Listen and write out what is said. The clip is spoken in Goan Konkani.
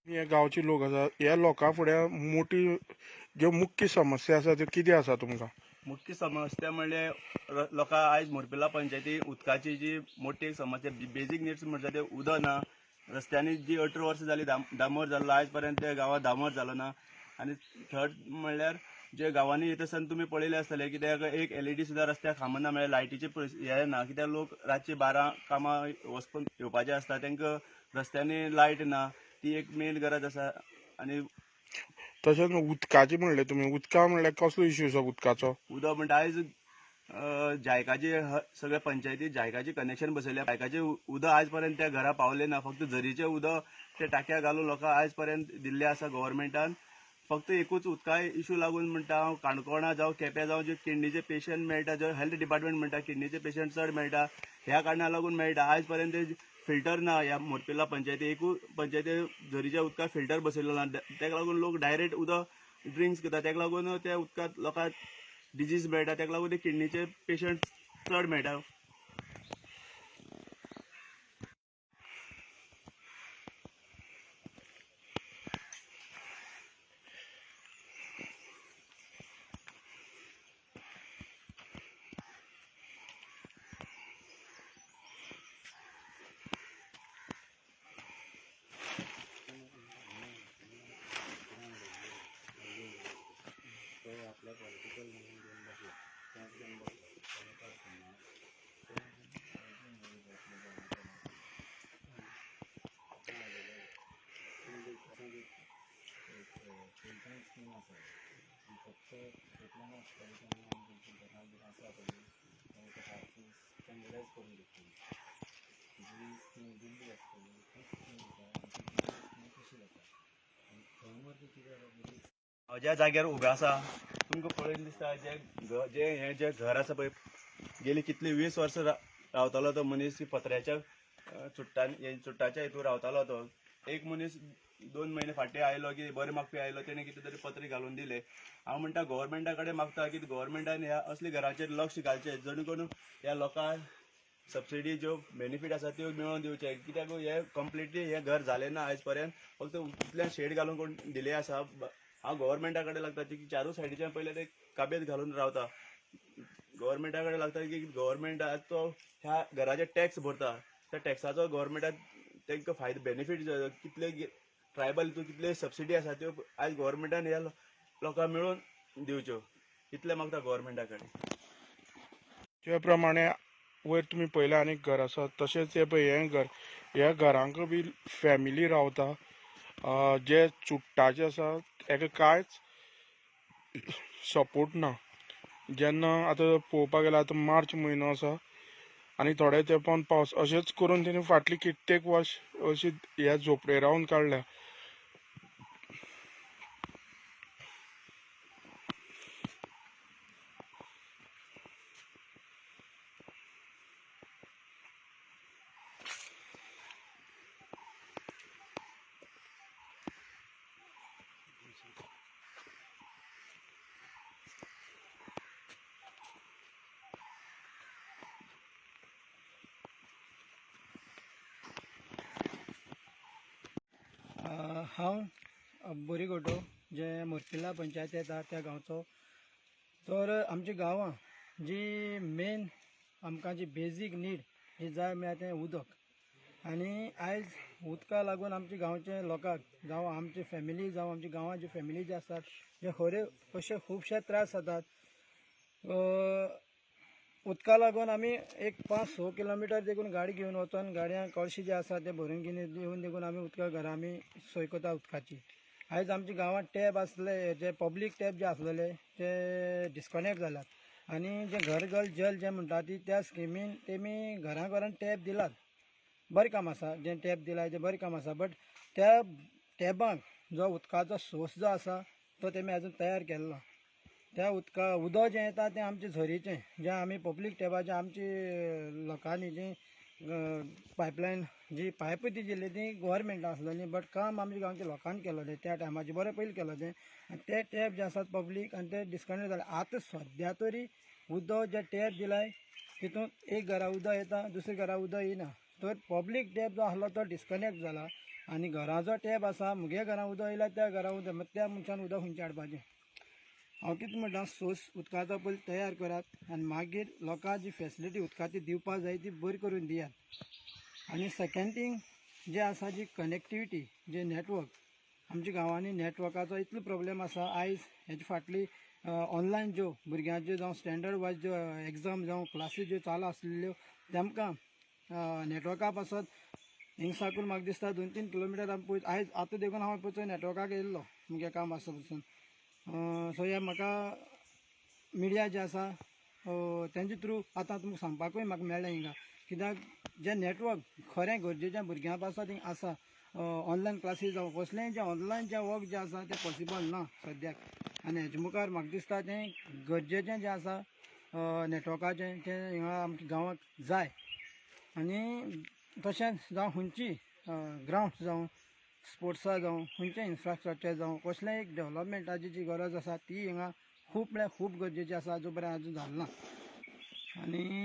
हे गांवचे लोक आसा, ह्या लोकां फुडें मोठी ज्यो मुख्य समस्या आसा त्यो कितें आसा तुमकां? मुख्य समस्या म्हणल्यार लोकां आयज मोरपिर्ला पंचायती उदकाची जी मोठी एक समस्या, बेजीक निड्स म्हणटा ते उदक ना. रस्त्यांनी जी 18 वर्सां जाली डांबर जाल्लो, आयज पर्यंत त्या गांवांत डांबर जालो ना. आनी थर्ड म्हणल्यार जे गांवांनी येता आसतना तुमी पळयलें आसतलें कित्याक एक एलईडी सुद्दां रस्त्याक खांबो ना, म्हळ्यार लायटीचे हें ना, कित्याक लोक रातचे 12 कामां वचपून येवपाचे आसता, तांकां रस्त्यांनी लायट ना, ती एक मेन गरज आसा. आनी तशेंच उदकाचें म्हणलें तुमी, उदका म्हणल्यार कसलो इश्यू आसा उदकाचो? उदक म्हणटा आयज जायकाचे सगळ्या पंचायती जायकाचे कनेक्शन बसयले, जायकाचे उदक आयज पर्यंत त्या घरा पावले ना. फक्त झरीचें उदक ते टाक्या घालून लोकांक आयज पर्यंत दिल्लें आसा गव्हर्मेंटान. फक्त एकूच उदका इशू लागून म्हणटा हांव, काणकोणा जावं केप्यां जावं जे किडनीचे पेशंट मेळटा, जे हेल्थ डिपार्टमेंट म्हणटा किडनीचे पेशंट चड मेळटा, ह्या कारणा लागून मेळटा. आयज पर्यंत फिल्टर ना ह्या मोरपिर्ला पंचायती, एकूच पंचायती झरीच्या उदकाक फिल्टर बसयलो ना, ताका लागून लोक डायरेक्ट उदक ड्रिंक्स करता, ताका लागून त्या उदकांत लोकांक डिजीज मेळटा, ताका लागून ते किडनीचे पेशंट चड मेळटा. ज्या जाग्यार उबे आसा तुमकां पळयन दिसता, जे हें जें घर आसा पळय, गेली कितली 20 वर्सां रावतालो तो मनीस पत्र्याच्या चुट्टाच्या हितून रावतालो तो. एक मनीस 2 म्हयने फाटीं आयलो की बरें मागपी आयलो, तेणें कितें तरी पत्रे घालून दिले. हांव म्हणटा गव्हर्मेंटा कडेन मागता की गव्हर्मेंटान ह्या असल्या घराचेर लक्ष घालचें, जेणे करून ह्या लोकांक सबसिडी ज्यो बेनिफीट आसा त्यो मेळोवन दिवचे. कित्याक हे कंप्लिटली हें घर जालें ना आयज पर्यंत, फक्त इतल्यान शेड घालून कोण दिले आसा. हांव गव्हर्मेंटा कडेन लागता की चारूय सायडीच्यान पयलें ते काबेत घालून रावता. गव्हर्मेंटा कडेन लागता की गव्हर्मेंट आज तो ह्या घराचे टॅक्स भरता, त्या टॅक्साचो गव्हर्मेंटाक तांकां फायदो बेनिफीट कितले ट्रायबल हितून कितले सबसिडी आसा त्यो आयज गव्हर्मेंटान ह्या लोकांक मेळोवन दिवच्यो, इतलें मागता गव्हर्मेंटा कडेन. जे प्रमाणे वयर तुमी पळयलें आनीक घर आसा, तशेंच हें पळय हें घर, ह्या घरांक बी फॅमिली रावता. जे चुट्टाचे आसा हेका कांयच सपोर्ट ना. जेन्ना आतां पळोवपाक गेल्यार आतां मार्च म्हयनो आसा आनी थोड्या तेंपान पावस, अशेंच करून तेणी फाटली कित्येक वर्स अशी ह्या झोपडे रावन काडल्या. हांव बोरीगोटो जे मोरपिर्ला पंचायत येता त्या गांवचो. तर आमच्या गांवां जी मेन आमकां जी बेजीक नीड जी जाय म्हळ्यार तें उदक. आनी आयज उदका लागून आमच्या गांवचे लोकांक जावं आमची फॅमिली जावं आमच्या गांवां जी फॅमिली जी आसात जे खरे अशे खुबशे त्रास जातात. उदका लागून आमी एक 5-6 किलोमिटर देखून गाडी घेवन वचोन गाडयांक कळशी जे आसा ते भरून घेवन येवन देखून आमी उदका घरा आमी सोय करता उदकाची. आयज आमच्या गांवांत टॅप आसले, जे पब्लीक टॅप जे आसलेले ते डिस्कनेक्ट जाल्यात आनी जे घर घर जल जे म्हणटा ती त्या स्किमीन तेमी घरां घरान टॅप दिलात. बरें काम आसा, जें टॅप दिला तें बरें काम आसा, बट त्या टॅपांक जो उदकाचो सोर्स जो आसा तो तेमी आजून तयार केल्लो ना. त्या उदका उदक जें येता तें आमचें झरीचें, जें आमी पब्लीक टॅपाचें आमचे लोकांनी जी पायपलायन जी पायप ती दिल्ली ती गोवोरमेंटा आसलेली, बट काम आमच्या गांवच्या लोकांनी केलेलें त्या टायमाचेर बरें पयलीं केलेलें. आनी ते टॅप जे आसात पब्लीक आनी ते डिस्कनेक्ट जाले. आतां सद्या तरी उदक जे टॅप दिलाय तितून एक घरा उदक येता, दुसऱ्या घरा उदक येना. तर पब्लीक टॅप जो आसलो तो डिस्कनेक्ट जाला आनी घराचो टॅप आसा, मुगे घरा उदक येयला त्या घरा उदक, मागीर त्या मनशान उदक खंयचें हाडपाचें? हांव कितें म्हणटा, सोर्स उदकाचो पयलीं तयार करात आनी मागीर लोकांक जी फेसिलिटी उदकाची दिवपाक जाय ती बरी करून दियात. आनी सेकेंड थींग जे आसा जी कनेक्टिविटी, जे नेटवर्क, आमच्या गांवांनी नेटवर्काचो इतलो प्रोब्लेम आसा आयज. हेजे फाटली ऑनलायन ज्यो भुरग्यांच्यो जावं स्टँडर्ड वायज ज्यो एग्जाम जावं क्लासी ज्यो चालू आसलेल्यो तेमकां नेटवर्का पासत हिंग साकून म्हाका दिसता 2-3 किलोमिटर आमी पयस आयज आतां देखून हांव पळय नेटवर्काक येयल्लो मुगे काम आसा पसून. सो हे म्हाका मिडिया जे आसा तेंचे थ्रू आतां तुमकां सांगपाकूय म्हाका मेळ्ळें हिंगा, कित्याक जें नेटवर्क खरें गरजेचें भुरग्यां पासत हिंग आसा. ऑनलायन क्लासीस जावं कसलेंय जें ऑनलायन जें वर्क जें आसा तें पॉसिबल ना सद्याक. आनी हेजे मुखार म्हाका दिसता तें गरजेचें जें आसा नेटवर्काचें तें हिंगा आमच्या गांवाक जाय. आनी तशेंच जावं खंयची ग्रावंड जावं स्पोर्ट्सा जावं खंयचें इन्फ्रास्ट्रक्चर जावं कसलेंय एक डेवलपमेंटाची जी गरज आसा ती हिंगा खूब म्हळ्यार खूब गरजेची आसा, जो पर्यंत आजून जालें ना. आनी